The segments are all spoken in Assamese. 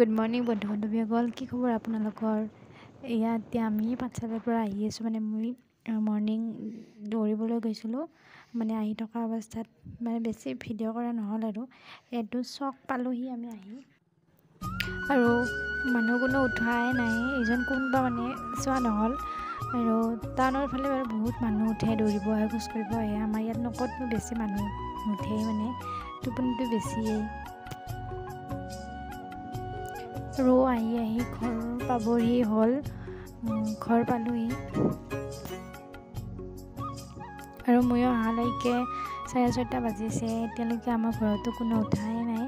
গুড মৰ্ণিং বন্ধু বান্ধৱীসকল, কি খবৰ আপোনালোকৰ? এয়া এতিয়া আমি পাঠশালাৰ পৰা আহি আছোঁ। মানে মই মৰ্ণিং দৌৰিবলৈ গৈছিলোঁ, মানে আহি থকা অৱস্থাত মানে বেছি ভিডিঅ' কৰা নহ'ল আৰু। এইটো চক পালোহি আমি আহি, আৰু মানুহ কোনো উঠাই নাই, এইজন কোনোবা মানে চোৱা নহ'ল। আৰু টাউনৰ ফালে বাৰু বহুত মানুহ উঠে, দৌৰিব আহে, খোজ কাঢ়িব আহে। আমাৰ ইয়াতনো ক'তনো বেছি মানুহ নুঠেই, মানে টোপনিটো বেছিয়েই। আৰু আহি আহি ঘৰ পাবহি হ'ল, ঘৰ পালোহি। আৰু ময়ো অহালৈকে 6:30 বাজিছে। এতিয়ালৈকে আমাৰ ঘৰতো কোনো উঠাই নাই,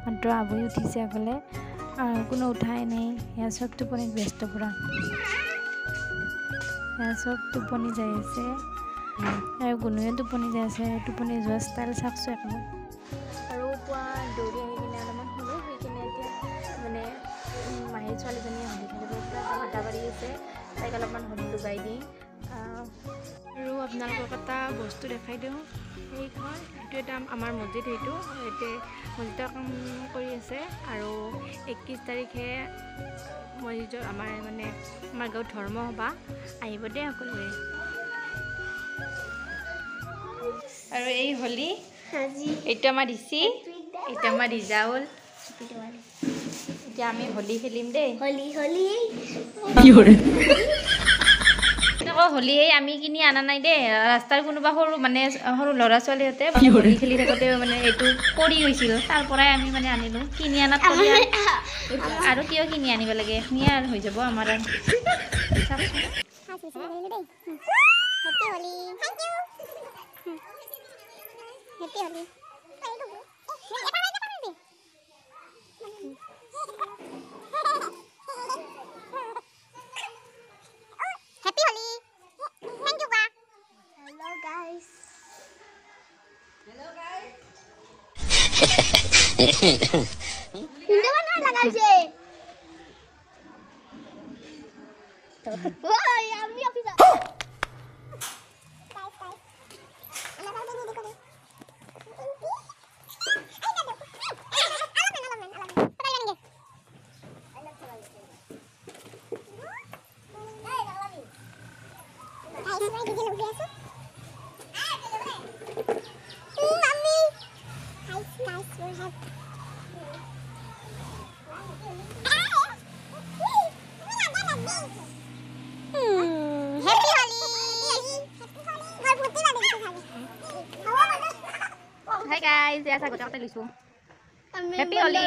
মাত্ৰ আবৈ উঠিছে অকলে, আৰু কোনো উঠাই নাই। সেয়া চব টোপনিত ব্যস্ত পূৰা, সেয়া চব টোপনি যাই আছে। আৰু গুণুৱে টোপনি যাই আছে, টোপনি যোৱা ষ্টাইল চাওকচোন একেবাৰে। আৰু পুৱা দৌৰি আহি কিনে অলপমান শুলোঁ, শুই কিনে এতিয়া মানে মাহীৰ ছোৱালীজনীয়ে হোলী খেলিব পূৰা মাথা পাৰি আছে, তাইক অলপমান হোলী লগাই দিওঁ। আৰু আপোনালোকক এটা বস্তু দেখাই দিওঁ, সেইখন এইটো এটা আমাৰ মছজিদ, সেইটো এতিয়া মছজিদৰ কাম কৰি আছে। আৰু 21 তাৰিখে মছজিদৰ আমাৰ মানে আমাৰ গাঁৱত ধৰ্মসভা, আহিব দেই সকলোৱে। আৰু এই হোলী এইটো আমাৰ ৰিচি, এইটো আমাৰ ৰিজাউল। এতিয়া আমি হোলী খেলিম দেই। হোলী এই আমি কিনি অনা নাই দেই, ৰাস্তাৰ কোনোবা সৰু মানে সৰু ল'ৰা ছোৱালীহঁতে হোলী খেলি থাকোঁতে মানে এইটো পৰি গৈছিল, তাৰ পৰাই আমি মানে আনিলোঁ। কিনি অনাত আৰু কিয় কিনি আনিব লাগে, এইখিনিয়ে আৰু হৈ যাব আমাৰ। আৰু Hi guys, ya sagot ako tayo. Happy Holi.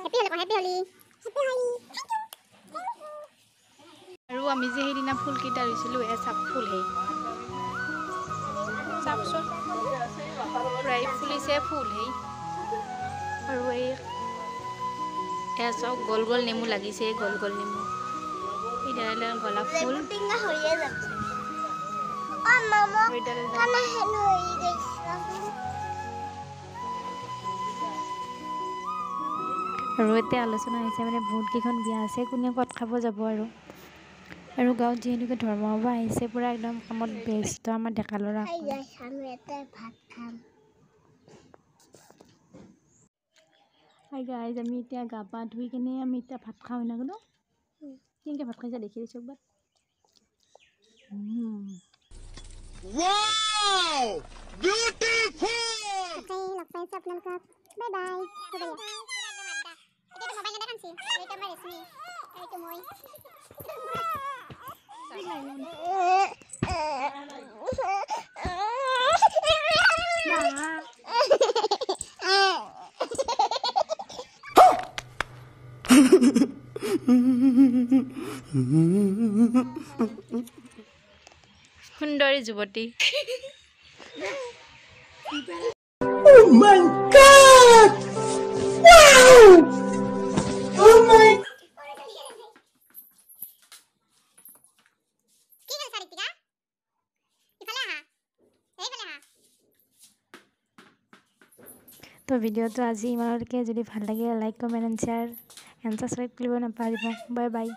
Happy Holi, happy Holi. আৰু আমি যে সেইদিনা ফুলকেইটা ৰুইছিলোঁ, এয়া চাপ ফুল, সেই চাপচোন প্ৰায় ফুলিছে ফুল সেই। আৰু এই এয়া চাওক গোল গোল নেমু লাগিছে, গোল গোল নেমু। এইডাল গোলাপ ফুল, আৰু এতিয়া আলোচনা হৈছে মানে বহুতকেইখন বিয়া আছে, কোনে ক'ত খাব যাব। আৰু আৰু গাঁৱত যিহেতুকে ধৰ্মসভা আহিছে, পূৰা একদম কামত ব্যস্ত আমাৰ ডেকা ল'ৰা। হাই গাইজ, আমি এতিয়া গা পা ধুই কেনে আমি এতিয়া ভাত খাওঁ। না কোনো কেনেকৈ ভাত খাইছা দেখি দিছোঁ একবাৰ। সুন্দৰী যুৱতী। Oh my God! Wow! Oh my! তো ভিডিঅ'টো আজি ইমানলৈকে। যদি ভাল লাগে like, comment and share and subscribe কৰিব নাপাহৰিব। Bye bye.